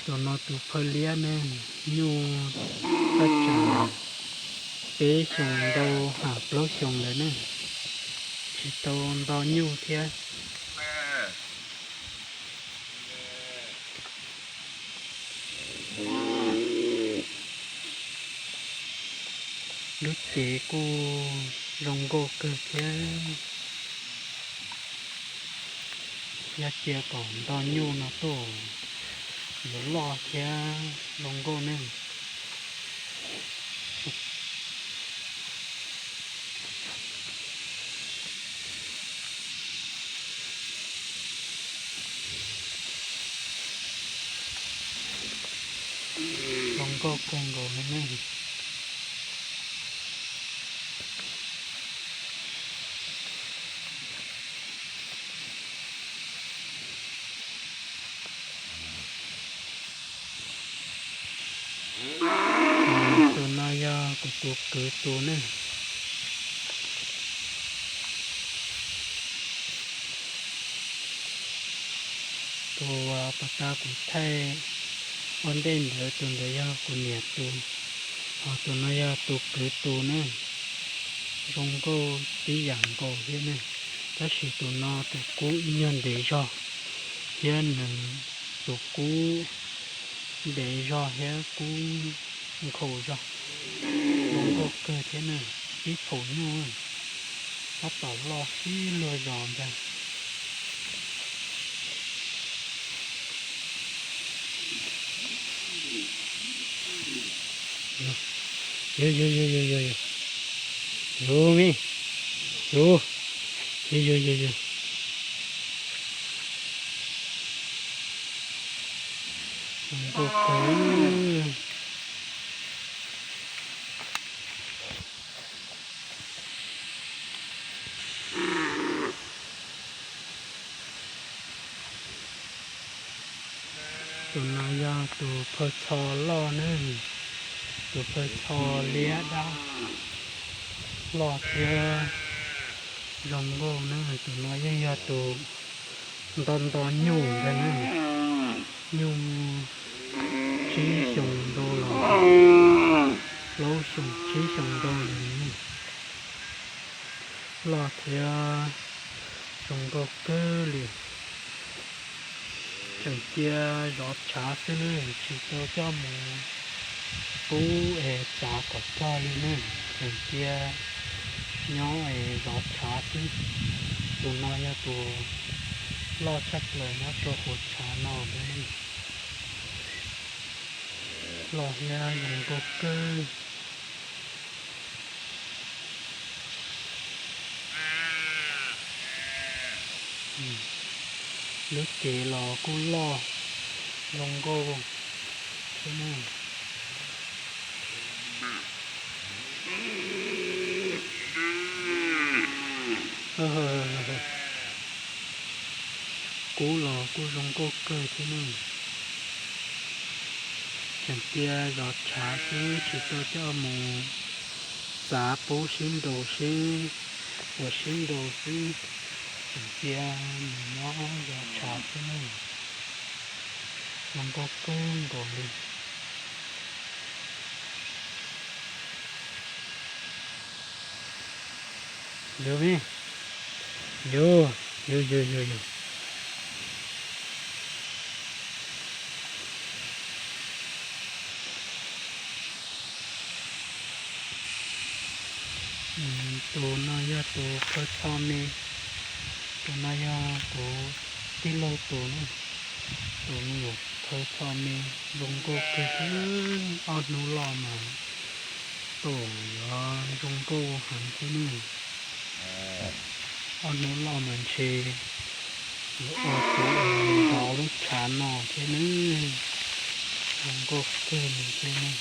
Tus no tus phawj liab ne, nyuj tab tsam peb xyoos ntau ham plaub xyoos lawm ne, tsis tau nto nyuj thiab. Lub cev kuj zoo nkauj kawg thiab. Yog cia kom nto nyuj no tuaj yuav loj thiab zoo nkauj ne. Zoo nkauj kawg nkaus li ne. Tus no yog kuv tus kwv tus ne. Tus uas pas tas kuv thaij ua ntej ntawd, tus ntawd yog kuv niam tus, ho tus no yog tus kwv tus ne. Zoo nkauj tib yam nkaus thiab ne, tab sis tus no tus kub ib nyuag ntev zog, thiab nws tus kub ntev zog thiab kub nkhaus zog. Zoo nkauj kawg thiab ne, ib phaum nyuj tab tom loj sib luag zos ntag. Yus, yus, yus, yus, yus, yus, yus, yus, yus, yus, yus, yus, yus, yus, yus, zoo nkauj kawg. Tus no yog tus phawj txho loj ne, tus phawj txho liab dab loj thiab zoo nkauj ne. Tus no yeej yog tus nto nto nyuj ntag ne, nyuj tsib xyoos ntau los, plaub xyoos tsib xyoos ntau los ne. Loj thiab zoo nkauj kawg li. Tseem cia zov tshav xwb ne, tsis tau coj mus pub es txav kom txog li ne, tseem cia nyob es zov tshav xwb. Tus no yog tus loj tshaj plaws nyob rau hauv tshav no ntag ne. Loj thiab zoo nkauj kawg. Lub cev los kuj loj zoo nkauj thiab ne. Kub los kuj zoo nkauj kawg thiab ne. Tseem cia zov tshav xwb tsis tau coj mus txav pub sib nraus seb puas sib nraus xwb. Tseem cia mus nyob zov tshav xwb ne. Zoo nkauj kawg nkaus li. Yus me, yus, yus, yus, yus, yus. Tus no yog tus phawj txho me, tus no yog kuv tij laug tus ne. Tus me nyuam phawj txho me zoo nkauj kawg, ob hnub loj mas, tus yuav zoo nkauj heev thiab ne. Ob hnub loj mas ntshe yuav ua tus zov lub tshav no thiab ne. Zoo nkauj kawg li thiab ne.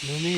Yus me,